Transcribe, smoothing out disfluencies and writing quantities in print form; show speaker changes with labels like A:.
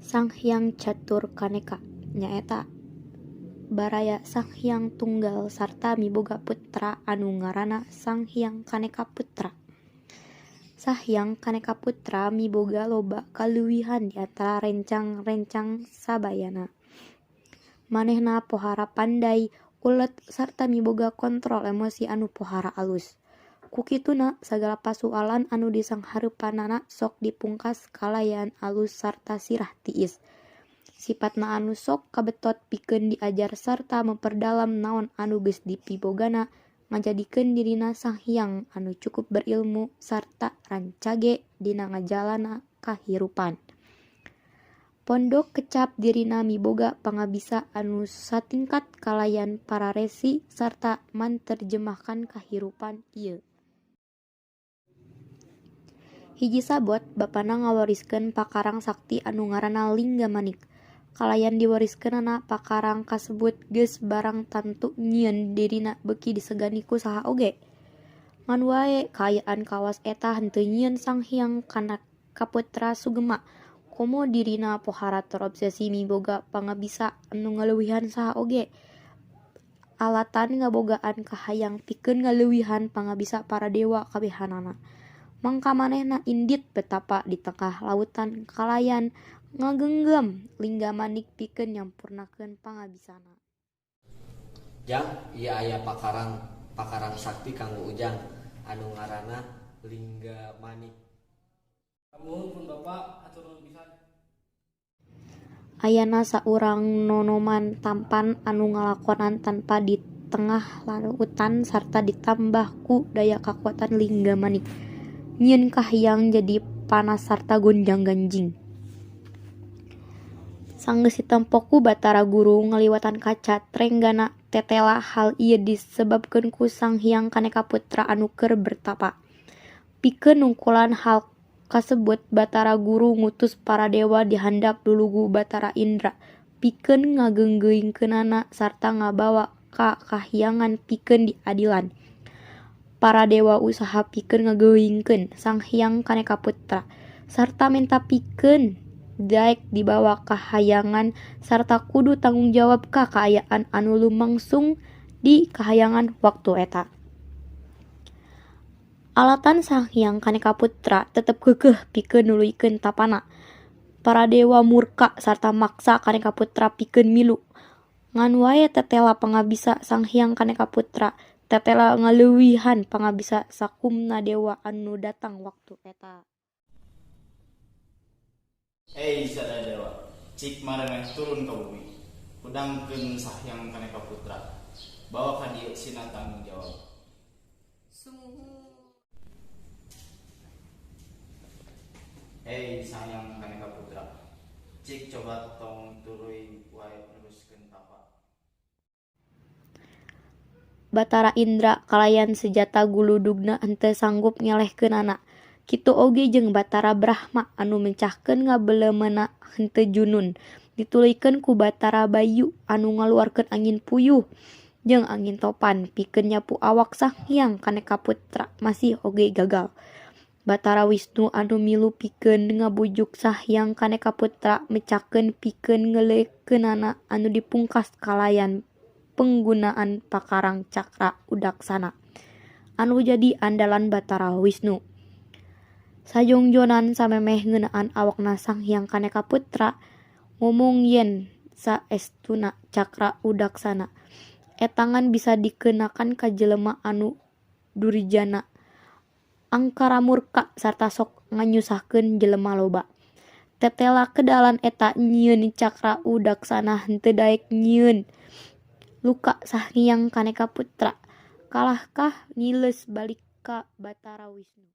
A: Sanghyang Catur Kaneka nyaeta baraya Sanghyang Tunggal sarta miboga putra anu ngaranna Sanghyang Kaneka Putra. Sanghyang Kaneka Putra miboga loba kaleuwihan di antara rencang-rencang sabayana. Manehna pohara panday, ulet sarta miboga kontrol emosi anu pohara alus. Ku kituna sagala pasualan anu disanghareupanana sok dipungkas kalayan alus sarta sirah tiis. Sipatna anu sok kabetot pikeun diajar sarta memperdalam naon anu geus dipibogana ngajadikeun dirina sanghyang anu cukup berilmu sarta rancage dina ngajalana kahirupan. Pondok kecap dirina miboga pangabisa anu satingkat kalayan para resi sarta manterjemahkan kahirupan ieu. Hiji sabot bapana ngawariskeun pakarang sakti anu ngaranna Lingga Manik. Kalayan diwariskeunana pakarang kasebut geus barang tantu nyieun dirina beuki disegani ku saha oge. Ngan wae kaayaan kawas eta henteu nyieun Sanghyang Kanekaputra sugema komo dirina pohara terobsesi miboga pangabisa anu ngaleuwihan saha oge. Alatan ngabogaan kahayang pikeun ngaleuwihan pangabisa para dewa kabehanana. Mangka manehna indit betapa di tengah lautan kalayan ngagenggam Lingga Manik pikeun nyampurnakeun pangabisana.
B: Jang, ieu aya pakarang sakti kanggo Ujang anu ngaranna Lingga Manik.
C: Muhun pun Bapak, hatur nuhun pisan.
A: Ayana saurang nonoman tampan anu ngalakonan tanpa di tengah lautan sarta ditambah ku daya kakuatan Lingga Manik. Nyieun kahayang jadi panas sarta gonjang-ganjing. Sanggeus ditempo ku Batara Guru ngaliwatan kaca Trenggana tetela hal ieu disebabkeun ku Sanghyang Kanekaputra anu keur bertapa. Pikeun nungkulan hal kasebut Batara Guru ngutus para dewa dihandap lulugu Batara Indra pikeun ngageunggeungkeunana sarta ngabawa ka kahyangan pikeun diadilan. Para dewa usaha pikeun ngageuingkeun Sanghyang Kanekaputra sarta menta pikeun daek dibawa ka kahyangan sarta kudu tanggung jawab ka kaayaan anu lumangsung di kahyangan waktu eta. Alatan Sanghyang Kanekaputra tetep keukeuh pikeun nuluykeun tapana. Para dewa murka sarta maksa Kanekaputra pikeun milu. Ngan wae tetela pangabisa Sanghyang Kanekaputra tetela ngaleuwihan pangabisa sakumna dewa anu datang waktu eta.
D: Ei sadaya dewa, cik maraneh turun ka bumi. Hudangkeun Sanghyang Kanekaputra. Bawa ka dieu sina tanggung jawab.
E: Sumuhun.
D: Ei Sanghyang Kanekaputra, cik coba tong tuluy wae neruskeun tapa.
A: Batara Indra kalayan sejata guludugna henteu sanggup ngelehkeunana. Kitu oge jeung Batara Brahma anu mecahkeun ngabeuleumna henteu junun. Dituluykeun ku Batara Bayu anu ngaluarkeun angin puyuh jeung angin topan pikeun nyapu awak Sanghyang Kanekaputra masih oge gagal. Batara Wisnu anu milu pikeun ngabujuk Sanghyang Kanekaputra mecakeun pikeun ngelehkeunana anu dipungkas kalayan penggunaan pakarang Cakra Udaksana anu jadi andalan Batara Wisnu. Sajongjonan samemeh ngeunaan awakna Sanghyang Kanekaputra ngomong yen saestuna Cakra Udaksana eta ngan bisa dikenakan ka jelema anu durjana angkara murka sarta sok nganyusahkeun jelema loba. Tetela kedalan eta nyieun Cakra Udaksana henteu daek nyieun luka Sanghyang Kanekaputra kalahkah ngileus balik ka Batara Wisnu.